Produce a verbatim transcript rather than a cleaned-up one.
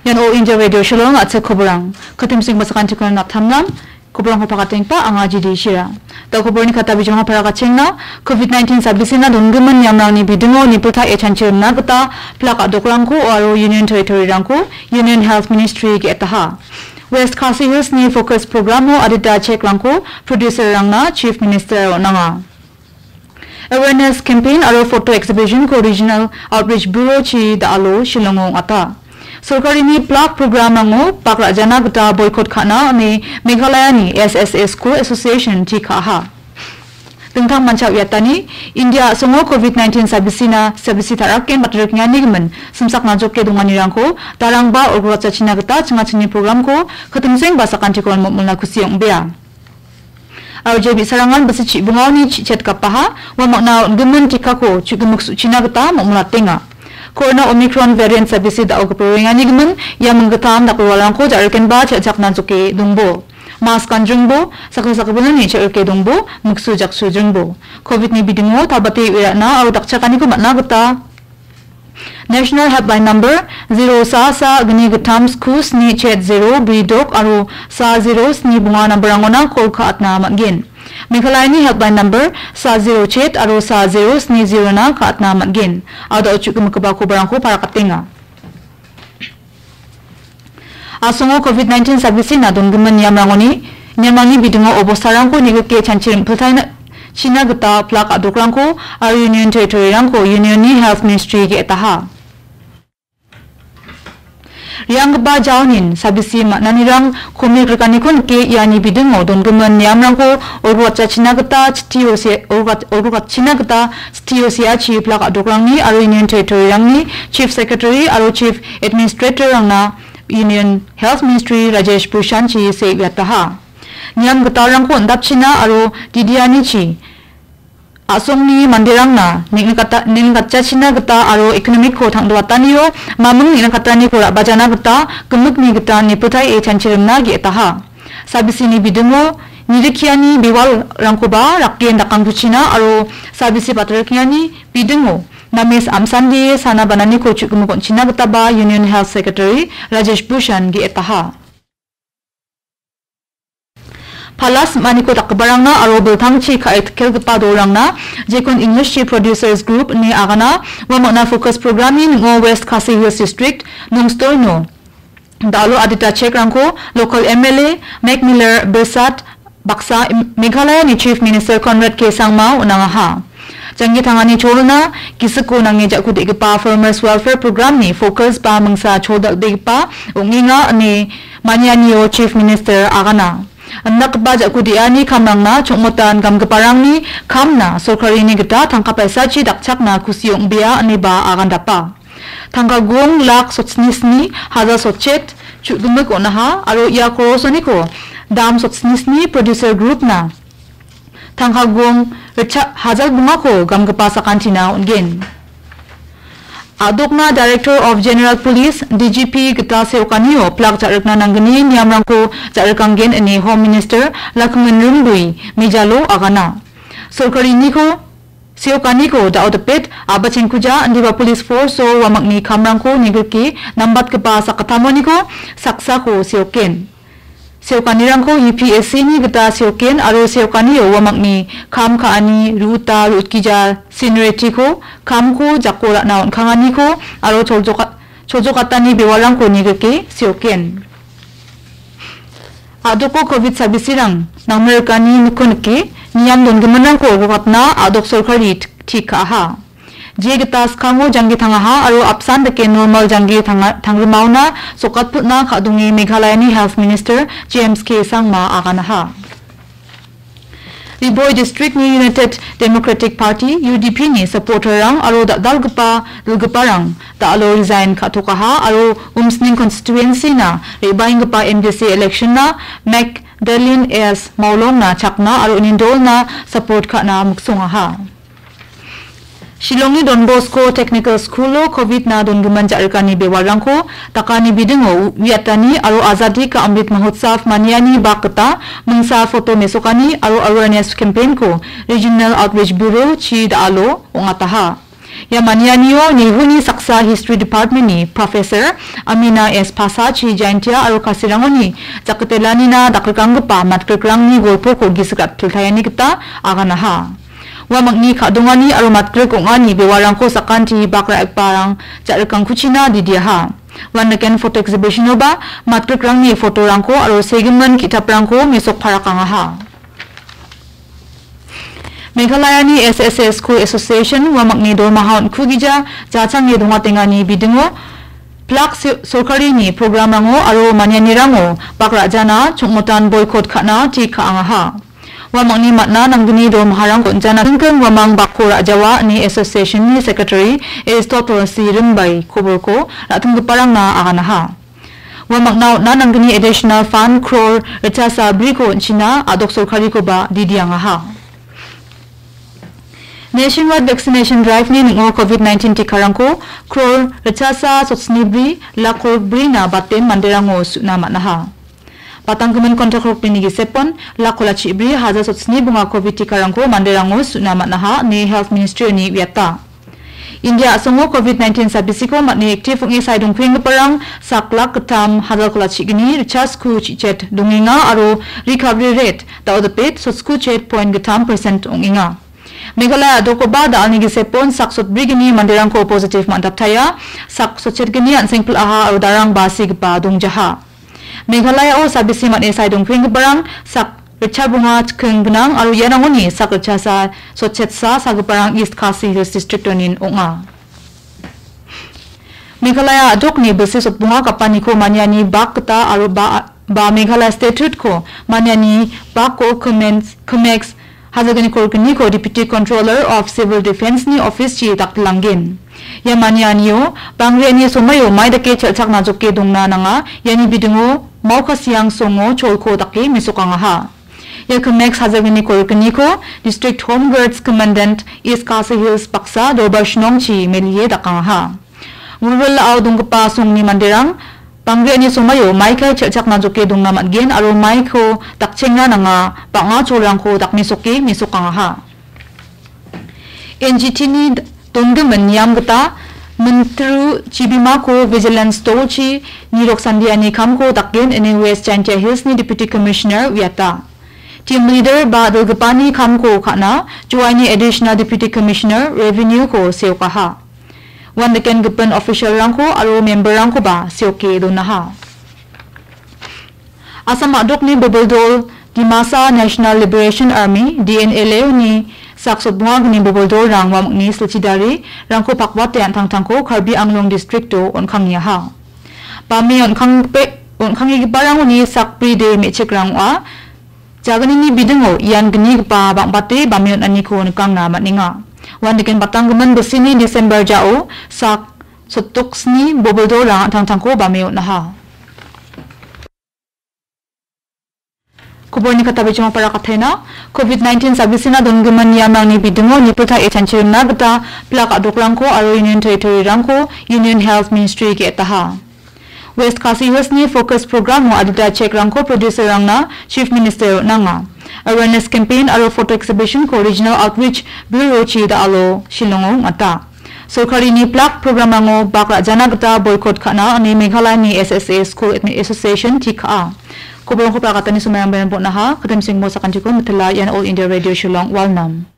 Ian All India Radio Shillong, a·chik koborang. Katim sing basakan tikon naptamnam, koborangko pakatengpa, anga G D Shira. Da koborni kata bijong para kachengna, covid nineteen sabisina donggimin niamrangni bidingo nipilta e chanchirimna gita plak a·dokrangko aro Union Territory-rangko Union Health Ministry ge·etaha. West Khasi Hills-ni focus programo adita check-rangko producer-rangna Chief Minister on·anga. Awareness campaign aro photo exhibition-ko Regional Outreach Bureau-chi da·alo Shillongo ong·ata. Sorkarini plak program-rango bak ra·jana gita boycott ka·na ine Meghalayani S S A School Association-chi ka·aha. Dingtang mancha uiatani, India a·songo covid nineteen sabisina, sabisi ta·raken batrikengani gimin, simsakna joke donganirangko, darangba olgratjachina gita chingachini program-ko, katimseng ba sakantikon motmolna kusi ong·bea. Aro je bi·sarangan bisi chibongaoni chi-, chetgapaha, ua makna on·gimin tikako chu·gimik su·china gita motmolatenga. Corona Omicron variant sabisi da·o gipirenganigimin, ia minggittam dakroalrangko ja·rikenba cha·chakna joke dongbo. Mask ganjringbo, saksa sakgipinoni cha·rike dongbo, miksu jaksu jringbo. Covid-ni bidingo tabate uiatna aro dakchakaniko man·a gita National Helpline Number zero sa sa gni gittam sku sni chet zero bri dok aro sa zero sni bonga number-rangona call ka·atna man·gen. Meghalayani Helpline Number sa zero chet aro sa zero sni zero-na ka·atna man·gen. Ado chu·gimikgipa kobarangko parakatenga. A·songo covid nineteen sabisina donggimin niamrangoni, niamrangni bidingo obostarangko nigike chanchi rim·piltaina, china gita plak a·dokrangko aro Union Territory-rangko Union-ni Health Ministry ge·etaha. Rianggipa jaonin sabisi man·anirang komik rikaniko nike iani bidingo donggimin niamrangko olgratjachina gita chitio se-, olgat-, olgatchina gita chitio seachi plak a·dokrangni aro Union Territory-rangni Chief Secretary aro Chief Administrator-rangna Union Health Ministry Rajesh Bhushan-chi se uiataha. Niam gitalrangko on·dapchina aro didianichi a·songni manderangna neng·nikata-, neng·nikatjachina gita aro economic-ko tangdoatanio maming neng·nikataniko ra·bajana gita gimikni gita nipiltae chanchirimna ge·etaha. Sabisini bidingo nirikiani bewalrangkoba rakgen dakangkuchina aro sabisi batrikengani bidingo names amsandie sana bananiko chu·gimik on·china gitaba Union Health Secretary Rajesh Bhushan ge·etaha. Pala sim·aniko dakgiparangna aro biltangchi ka·e tikkelgipa dolrangna, jekon English-chi Producers Group ine agana, ua mangna focus program-ni ning·o West Khasi Hills District, Nongstoino, da·alo adita check-rangko local M L A Mac Miller Birsat baksa Meghalayani Chief Minister Conrad K Sangma on·angaha. Janggi tangani cholna gisiko nange ja·kudegipa Farmers Welfare Program-ni focus ba mingsa chol dal·begipa ong·enga ine manianio Chief Minister agana. Indakgipa ja·kudeani kamrangna chongmotan gamgiparangni kamna sorkarini gita tangka paisachi dakchakna kusi ong·bea ineba agandapa. Tangka guong lak sotsni sni hajar sotchet chu·gimik on·aha aro ia korosoniko dam sotsni sni Producer Group-na tangka guong ritchak hajar bongako gamgipa sakantina on·gen. A·dokna Director of General Police, D G P gita seokanio plak ja·rikna nanggni niamrangko ja·rikangen ine Home Minister Lakhmin Rymbui mejalo agana. Sorkariniko seokaniko da·o dipet, a·bachengkuja, indiba police force-o uamangni kamrangko nigrike nambatgipa sakgittamniko saksako seoken. Seokanirangko U P S C-ni gita seoken aro seokanio uamangni kam ka·ani, ru·uta, ru·utgija, seniority-ko, kamko jako ra·na on·kanganiko aro choljoka-, choljokatani bewalrangko nigrike seoken. A·doko covid sabisirang nangmerikani niko nike niam dongiminrangko olgokatna a·dok sorkari tik-, tik ka·aha. Je gita skango janggi tangaha aro apsan dake normal janggi tanga-, tangrimaona sokatpilna ka·donge Meghalayani Health Minister James K Sangma aganaha. Ri Bhoi District-ni United Democratic Party, U D P-ni supporter-rang aro dal·dalgipa dilgiparang da·alo resign ka·tokaha aro Umsning constituency-na re·baenggipa M D C election-na Magdalene S Mawlongna chakna aro unindolna support ka·na miksongaha. Shillongni Don Bosco Technical School-o covid-na dongimin ja·rikani bewalrangko dakani bidingo u-, uiatani aro Azadi Ka Amrit Mahotsav maniani bak gita mingsa photo mesokani aro awareness campaign-ko Regional Outreach Bureau-chi da·alo ong·ataha. Ia manianio Nehuni saksa History Department-ni Professor Amina S Pasachi Jaintia aro Kasirangoni jakatelanina dakrikranggipa matkrikrangni golpoko gisik ra·piltaiani gita aganaha. Ua makni ka·dongani aro matkrik ong·ani bewarangko sakanti bak ra·giparang ja·rikrangkuchina didiaha. Uan niken photo exhibition-oba matkrikrangni photo-rangko aro segimin ki·taprangko mesok parakangaha. Meghalayani S S A School Association ua makni dormaha on·kugija jachange dongatengani bidingo plak se-, sorkarini programrango aro manianirango bak ra·jana chongmotan boikot ka·na tik ka·angaha. Ua makni man·a nanggni dormaharangko on·jana kingking uamang bakko ra·jawa ine association-ni secretary Aristotle C Rimbai koborko ra·tinggiparangna aganaha. Ua makna on·a nanggni additional fund crore ritchasa briko on·china a·dok sorkarikoba didiangaha. Nationwide vaccination drive-ni ning·o covid nineteen tikarangko crore ritchasa sotsni bri lak kolgri na baten manderango su·na man·aha. Batanggimin kontrak rokni gisepon lak kolachibri haja sotsni bonga covid tikarangko manderango su·na man·aha ine Health Ministry-oni uiata. India a·songo covid nineteen sabisiko man·e active ong·e sae dongkuenggiparang sak lak gittam hajalko lachigni richasku chichet dongenga aro recovery rate da·o dipet sotsku chet point gittam percent ong·enga. Meghalaya a·dokoba da·alni gisepon sak sotbrigni manderangko positive man·daptaia, sak sotchetgni an·seng pil·aha aro darang basigipa dongjaha. Meghalayao sabisi man·e sae dongkuenggiparang sak ritchabonga chikking gnang aro iarangoni sak ritchasa sotchetsa sagiparang East Khasi Hills District-onin ong·a. Meghalaya a·dokni bilsi sotbonga gapaniko maniani bak gita aro ba, ba Meghalaya Statute-ko maniani bako comments, comments, Hajalgni kolgniko Deputy Controller of Civil Defence-ni office-chi daktilanggen. Ia manianio bangriani somaio mai dake chelchakna joke dongna nanga, iani bidingo Maukasiang songo cholko dake mesokangaha. Ia Kimex Hajalgni kolgniko District Home Guards Commandant East Khasi Hills baksa Dorbar Shnongchi melie dakangaha. Wilwilao donggipa songni manderang bangriani somaio maikai chelchakna joke dongna man·gen aro maiko dakchengna nanga bang·a cholrangko dakmesoke mesokangaha. N G T-ni donggimin niam gita Mintru chibimako Vigilance Stolchi nirok sandiani kamko dakgen ine West Jaintia Hills-ni Deputy Commissioner uiata. Team Leader ba dilgipani kamko ka·na Joaini Additional Deputy Commissioner Revenue-ko seokaha. Uan nikenggipa official-rangko aro member-rangkoba seoke donaha. Assam a·dokni boboldol Dimasa National Liberation Army, D N L A-oni sak sotbongagni boboldolrang uamangni silchidarirangko pakwate an·tangtangko Karbi Anglong district-o on·kangengaha. Bame on·kanggipe-, on·kangegiparangoni sakbride me·chikrang ong·a. Jagnini bidingo ian gnigipa bang·bate bame on·aniko nikangna man·enga. Uan nikenbatanggimin bisini December jao sak sotdoksni boboldolrang an·tangtangko bame on·aha. Koborni katabe jongapara katena, covid nineteen sabisina donggimin niamrangni bidingo nipiltae chanchirimna gita pilak a·dokrangko aro Union Territory-rangko Union Health Ministry ge·etaha. West Khasi Hills-ni Focus Program-o adita check-rangko producer-rangna Chief Minister on·anga. Awareness campaign aro photo exhibition-ko Regional Outreach Bureau-chi da·alo Shillong-o ong·ata. Sorkarini plak program-rango bak ra·jana gita boikot ka·na ine Meghalayani S S A School Admi-, Association tik ka·a. Koborongko pra·katani somairang baian bon·aha, katem singmo sakantiko mitela, ian All India Radio Shillong, Walnam.